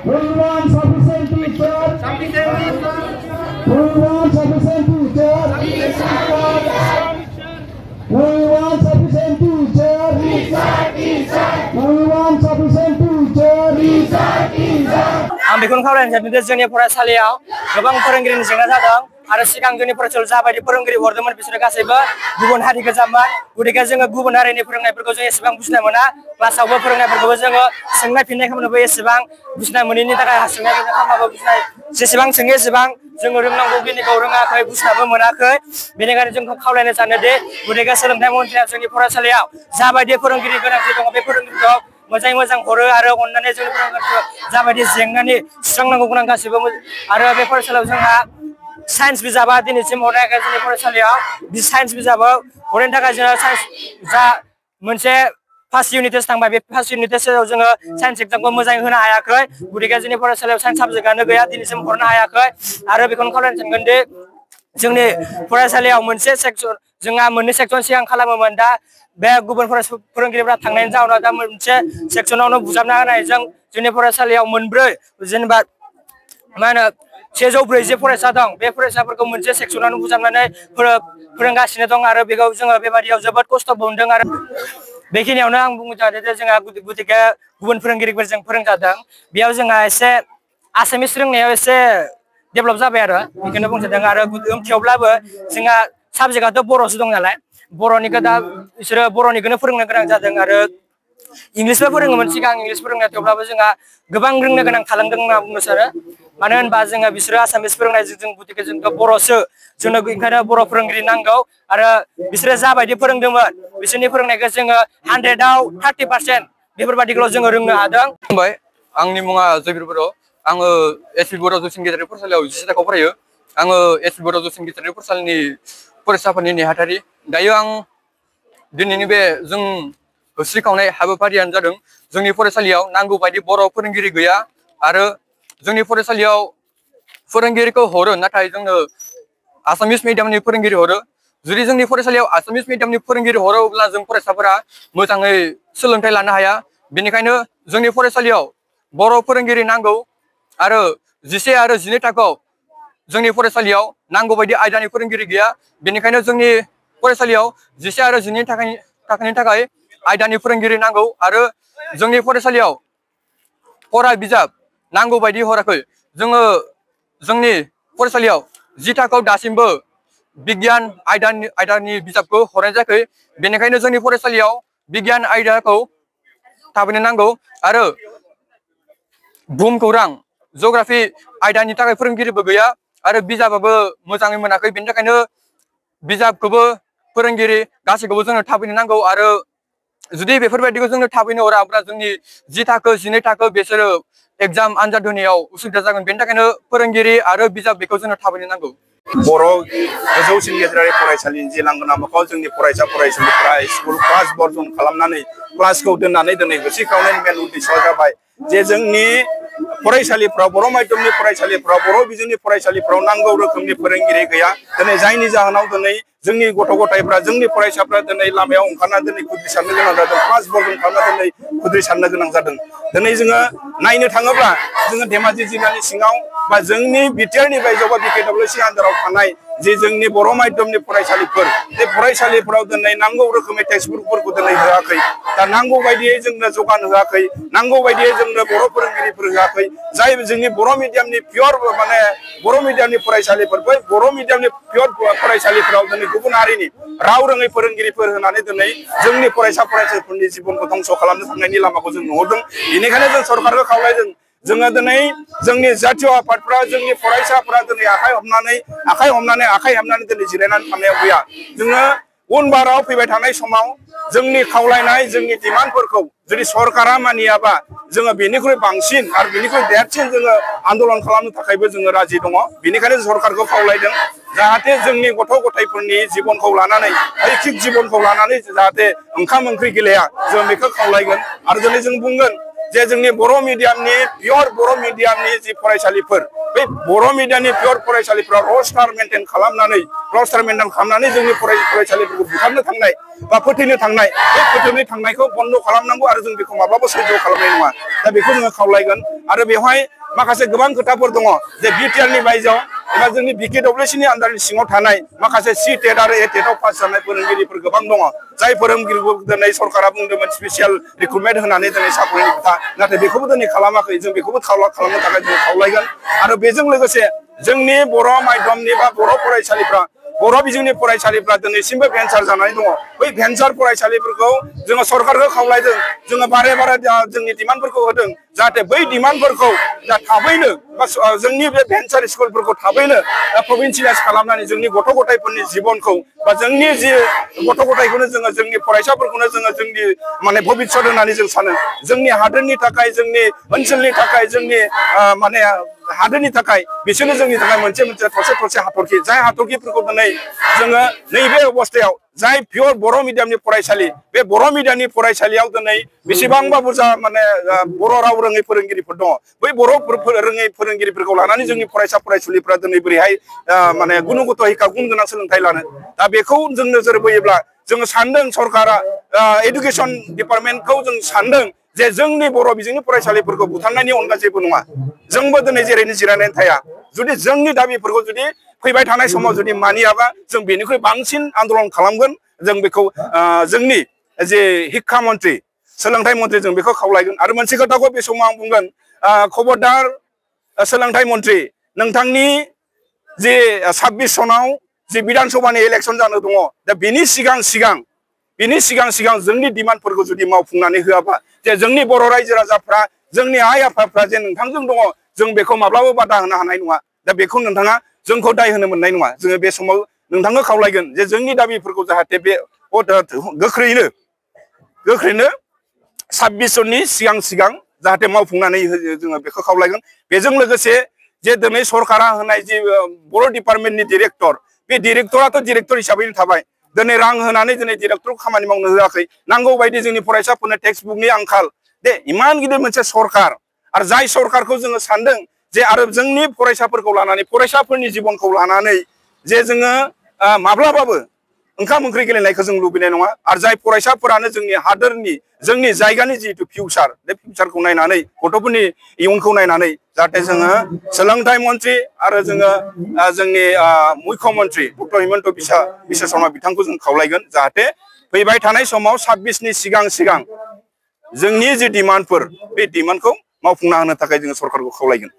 We want sufficient teacher. We want sufficient teacher. We want sufficient teacher. We want sufficient teacher. आं बेखौनो खावलायनो सानदों जोंनि फरायसालियाव गोबां फोरोंगिरिनि जेंना जादों आरो सिगां जोंनि फरायसालियाव जाबायदि फोरोंगिरि हरदोंमोन बिसोरो गासैबो गुबुन हारि गोजामोन गथिखे जोङो गुबुन हारिनि फोरोंनायफोरखौ जों एसेबां बुजिनो मोना क्लासावबो फोरोंनायफोरखौबो जोङो सोंनाय फिननाय खालामनोबो एसेबां बुजिनो मोनैनि थाखाय सोंनाय फिननाय खालामबाबो बुजिनाय जेसेबां सोङो एसेबां जोङो रोंनांगौ खिनिखौ रोङाखै बुजिनाबो मोनाखै बेनिखायनो जोंखौ खावलायनो सानोदि गथिखे सोलोंथाइ मन्थ्रिया जोंनि फरायसालियाव जाबायदि फोरोंगिरि गोनांथि दङ बे फोरोंगिरिखौ मोजाङै मोजां हरो आरो अननानै जोंनि फोरोंगिरिखौ जाबायदि जेंनानि सुस्रांनांगौ गोनां गासैबो आरो बे फरायसालियाव जोंहा साइन्स बिजाबा दिनैसिम हरनायखाय जोंनि फरायसालियाव बे साइन्स बिजाबाव हरनायनि थाखाय जोङो साइन्स जा मोनसे फार्स्ट इउनिट टेस्ट थांबाय बे फार्स्ट इउनिट टेस्टआव जोङो साइन्स एग्जामखौ मोजाङै होनो हायाखै गथिखे जोंनि फरायसालियाव साइन्स साबजेक्टआनो गैया दिनैसिम हरनो हायाखै आरो बेखौनो खावलायनो सानगोन दि जोंनि फरायसालियाव मोनसे सेक्सन जोंहा मोननै सेक्सन सिगां खालामोमोन दा बे गुबुन फोरोंगिरिफ्रा थांनायनि जाउनाव दा मोनसे सेक्सनावनो बुजाबना होनायजों जोंनि फरायसालियाव मोनब्रै जेनेबा मा होनो 140 फरायसा दं बे फरायसाफोरखौ मोनसे सेक्सनावनो बुजाबनानै फोरोंगासिनो दं आरो बेखौ जोङो बेबादियाव जोबोद खस्थ' मोनदों आरो बेखिनियावनो आं बुंनो सानो जे जोंहा गथिखे गुबुन फोरोंगिरिफोरजों फोरोंजादों बेयाव जोंहा एसे आसामिस रोंनायाव एसे डेभेलप जाबाय आरो बेखौनो बुंनो सानदों आरो थेवब्लाबो जोंहा साबजेक्टआथ' बर'सो दं नालाय बर'निखौ दा बिसोरो बर'निखौनो फोरोंनो गोनां जादों आरो इंलिसबो फोरोङोमोन सिगां इंलिस फोरोंनाय थेवब्लाबो जोंहा गोबां रोंनो गोनां थालांदों होनना बुंनो सानो मानो होनबा जोङो बिसोरो आसामिस फोरोंनायजों जों गथिखे जोंथ' बर'सो जोंनो ओंखायनो बर' फोरोंगिरि नांगौ आरो बिसोरो जाबायदि फोरोंदोंमोन बिसोरनि फोरोंनायखौ जोङो 100आव 30% बेफोरबादिखौल' जोङो रोंनो हादों। आंनि मुङा जयबिर बर' आङो एसपि बर' जौसिन गेजेरारि फरायसालियाव 10 थाखोआव फरायो आङो एसपि बर' जौसिन गेजेरारि फरायसालिनि फरायसाफोरनि नेहाथारि दायो आं दिनैनि बे जों होस्रिखावनाय हाबाफारियानो जादों जोंनि फरायसालियाव नांगौ बायदि बर' फोरोंगिरि गैया आरो जोंनि फरायसालियाव फोरोंगिरिखौ हरो नाथाय जोंनो आसामिस मिडियामनि फोरोंगिरि हरो जुदि जोंनि फरायसालियाव आसामिस मिडियामनि फोरोंगिरि हरो अब्ला जों फरायसाफोरा मोजाङै सोलोंथाइ लानो हाया बेनिखायनो जोंनि फरायसालियाव बर' फोरोंगिरि नांगौ आरो 11 आरो 12 थाखोआव जोंनि फरायसालियाव नांगौ बायदि आयदानि फोरोंगिरि गैया बेनिखायनो जोंनि फरायसालियाव 11 आरो 12 थाखोनि थाखाय आयदानि फोरोंगिरि नांगौ आरो जोंनि फरायसालियाव फरा बिजाब नांगौ बायदि हराखै जोङो जोंनि फरायसालियाव 10 थाखोआव दासिमबो बिगियान आयदानि बिजाबखौ हरनाय जायाखै बेनिखायनो जोंनि फरायसालियाव बिगियान आयदाखौ थाबैनो नांगौ आरो बुहुमखौरां जिअग्राफि आयदानि थाखाय फोरोंगिरिबो गैया आरो बिजाबाबो मोजाङै मोनाखै बेनि थाखायनो बिजाबखौबो फोरोंगिरि गासैखौबो जोंनो थाबैनो नांगौ आरो जुदि बेफोरबायदिखौ जोंनो थाबैनो हराब्ला जोंनि 10 थाखो 12 थाखो बिसोरो एग्जाम आनजाद होनायाव उसुबिदा जागोन बेनि थाखायनो फोरोंगिरि आरो बिजाब बेखौ जोंनो थाबैनो नांगौ। बर' गोजौसिन गेजेरारि फरायसालिनि जि लांगोना मोखाङाव जोंनि फरायसा फरायसुलिफोरा स्कुल क्लास बर्जन खालामनानै क्लासखौ दोननानै दिनै होस्रिखावनायनि मेन उद्देश्यआ जाबाय जे जोंनि फरायसालिफ्राव बर' माध्यमनि फरायसालिफ्राव बर' बिजोंनि फरायसालिफ्राव नांगौ रोखोमनि फोरोंगिरि गैया दिनै जायनि जाहोनाव दिनै जोंनि गथ' गथायफ्रा जोंनि फरायसाफ्रा दिनै लामायाव ओंखारना दिनै खुद्रि सारनो गोनां जादों क्लास बर्जन खालामना दिनै खुद्रि सारनो गोनां जादों दिनै जोङो नायनो थाङोब्ला जोङो धेमाजि जिल्लानि सिङाव बा जोंनि बिटिआरनि बायजोआव बा बिकेडब्लिउसि आन्दाराव थानाय जे जोंनि बर' माध्यमनि फरायसालिफोर बे फरायसालिफोराव दिनै नांगौ रोखोमनि टेक्सटबुकफोरखौ दिनै होआखै दा नांगौ बायदियै जोंनो जगान होआखै नांगौ बायदियै जोंनो बर' फोरोंगिरिफोर होआखै जाय जोंनि बर' मिडियामनि पियर माने बर' मिडियामनि फरायसालिफोर बै बर' मिडियामनि पियर फरायसालिफोराव दिनै गुबुन हारिनि राव रोङै फोरोंगिरिफोर होनानै दिनै जोंनि फरायसा फरायसालिफोरनि जिबनखौ धंस' खालामनो थांनायनि लामाखौ जों नुहुरदों बेनिखायनो जों सरकारखौ खावलायदों जोङो दिनै जोंनि जातीय आफादफ्रा जोंनि फरायसाफ्रा दिनै आखाइ हमनानै दिनै जिरायनानै थानायाव गैया जोङो उन बाराव फैबाय थानाय समाव जोंनि खावलायनाय जोंनि डिमान्डफोरखौ जुदि सरकारा मानियाबा जोङो बेनिख्रुइ बांसिन आरो बेनिख्रुइ देरसिन जोङो आन्दलन खालामनो थाखायबो जोङो राजि दङ बेनिखायनो सरकारखौ खावलायदों जाहाथे जोंनि गथ' गथायफोरनि जिबनखौ लानानै ऐखिक जिबनखौ लानानै जाहाथे ओंखाम ओंख्रि गेलेया जों बेखौ खावलायगोन आरो दिनै जों बुंगोन जे जोंनि बर' मिडियामनि पियर बर' मिडियामनि जि फरायसालिफोर बे बर' मिडियामनि पियर फरायसालिफोराव रस्टार मेनटेन खालामनानै जोंनि फरायसालिफोरखौ बुथारनो थांनाय बा फोथैनो थांनाय बे फोथैनो थांनायखौ बन्द' खालामनांगौ आरो जों बेखौ माब्लाबा सैज' खालामनाय नङा दा बेखौ जोङो खावलायगोन आरो बेवहाय माखासे गोबां खोथाफोर दङ जे बिटिआरनि बायजोआव एबा जोंनि बिकेडब्लिउसिनि आन्दारनि सिङाव थानाय माखासे सिटेट आरो एटेटआव पास जानाय फोरोंगिरिफोर गोबां दङ जाय फोरोंगिरिखौ दिनै सरकारा बुंदोंमोन स्पेसियेल रिक्रुटमेन्ट होनानै दिनै साख्रिनि खोथा नाथाय बेखौबो दिनै खालामाखै जों बेखौबो खालामनो थाखाय जों खावलायगोन आरो बेजों लोगोसे जोंनि बर' माध्यमनि बा बर' फरायसालिफ्रा बर' बिजोंनि फरायसालिफ्रा दिनैसिमबो भेन्सार जानानै दङ बै भेन्सार फरायसालिफोरखौ जोङो सरकारखौ खावलायदों जोङो बारे बारे जोंनि डिमान्डफोरखौ होदों जाहाथे बै डिमान्डफोरखौ थाबैनो बा जोंनि बे भेन्सार स्कुलफोरखौ थाबैनो प्रभिन्सियेलाइज खालामनानै जोंनि गथ' गथायफोरनि जिबनखौ बा जोंनि जि गथ' गथायखौनो जोङो जोंनि फरायसाफोरखौनो जोङो जोंनि माने भबिष्यत होननानै जों सानो जोंनि हादोरनि थाखाय जोंनि ओनसोलनि थाखाय जोंनि माने हादोरनि थाखाय बिसोरनो जोंनि थाखाय मोनसे थरसे थरसे हाथरखि जाय हाथरखिफोरखौ दिनै जोङो नैबे अबस्थायाव जाय पियर बर' मिडियामनि फरायसालि बे बर' मिडियामनि फरायसालियाव दिनै बेसेबांबा बुरजा माने बर' राव रोङै फोरोंगिरिफोर दङ बै बर' रोङै फोरोंगिरिफोरखौ लानानै जोंनि फरायसा फरायसुलिफ्रा दिनै बोरैहाय माने गुनगत हिखा गुन गोनां सोलोंथाइ लानो दा बेखौ जों नोजोर बोयोब्ला जोङो सानदों सरकारा एडुकेसन डिपार्टमेन्टखौ जों सानदों जे जोंनि बर' बिजोंनि फरायसालिफोरखौ बुथारनायनि अनगा जेबो नङा जोंबो दिनै जेरैनो जिरायनानै थाया जुदि जोंनि दाबिफोरखौ जुदि फैबाय थानाय समाव जुदि मानियाबा जों बेनिख्रुइ बांसिन आन्दलन खालामगोन जों बेखौ जोंनि जे शिक्षा मन्त्रि सोलोंथाइ मन्त्रि जों बेखौ खावलायगोन आरो मोनसे खोथाखौ बे समाव आं बुंगोन खबरदार सोलोंथाइ मन्त्रि नोंथांनि जे 26 सनाव जे बिधान सभानि इलेक्सन जानो दङ दा बेनि सिगां जोंनि डिमान्डफोरखौ जुदि मावफुंनानै होआबा जे जोंनि बर' रायजो राजाफ्रा जोंनि आइ आफाफ्रा जे नोंथांजों दङ जों बेखौ माब्लाबो बादा होनो हानाय नङा दा बेखौ नोंथाङा जोंखौ दाय होनो मोननाय नङा जोङो बे समाव नोंथांखौ खावलायगोन जे जोंनि दाबिफोरखौ जाहाथे बे गोख्रैनो 26 सननि सिगां जाहाथे मावफुंनानै जोङो बेखौ खावलायगोन बेजों लोगोसे जे दिनै सरकारा होनाय जे बर' डिपार्टमेन्टनि डिरेक्टर बे डिरेक्टराथ' डिरेक्टर हिसाबैनो थाबाय दिनै रां होनानै दिनै डिरेक्टर खामानि मावनो होआखै नांगौ बायदि जोंनि फरायसाफोरनो टेक्सट बुकनि आंखाल दे इमान गिदिर मोनसे सरकार आरो जाय सरकारखौ जोङो सानदों जे आरो जोंनि फरायसाफोरखौ लानानै फरायसाफोरनि जिबनखौ लानानै जे जोङो माब्लाबाबो ओंखाम ओंख्रि गेलेनायखौ जों लुबैनाय नङा आरो जाय फरायसाफोरानो जोंनि हादोरनि जोंनि जायगानि जिहेतु फिउचार बे फिउचारखौ नायनानै गथ'फोरनि इयुनखौ नायनानै जाहाथे जोङो सोलोंथाइ मन्त्रि आरो जोङो जोंनि मुख्य मन्त्रि डक्टर हिमन्त बिश्व शर्मा बिथांखौ जों खावलायगोन जाहाथे फैबाय थानाय समाव 26नि सिगां जोंनि जे डिमान्डफोर बे डिमान्डखौ मावफुंना होनो थाखाय जोङो सरकारखौ खावलायगोन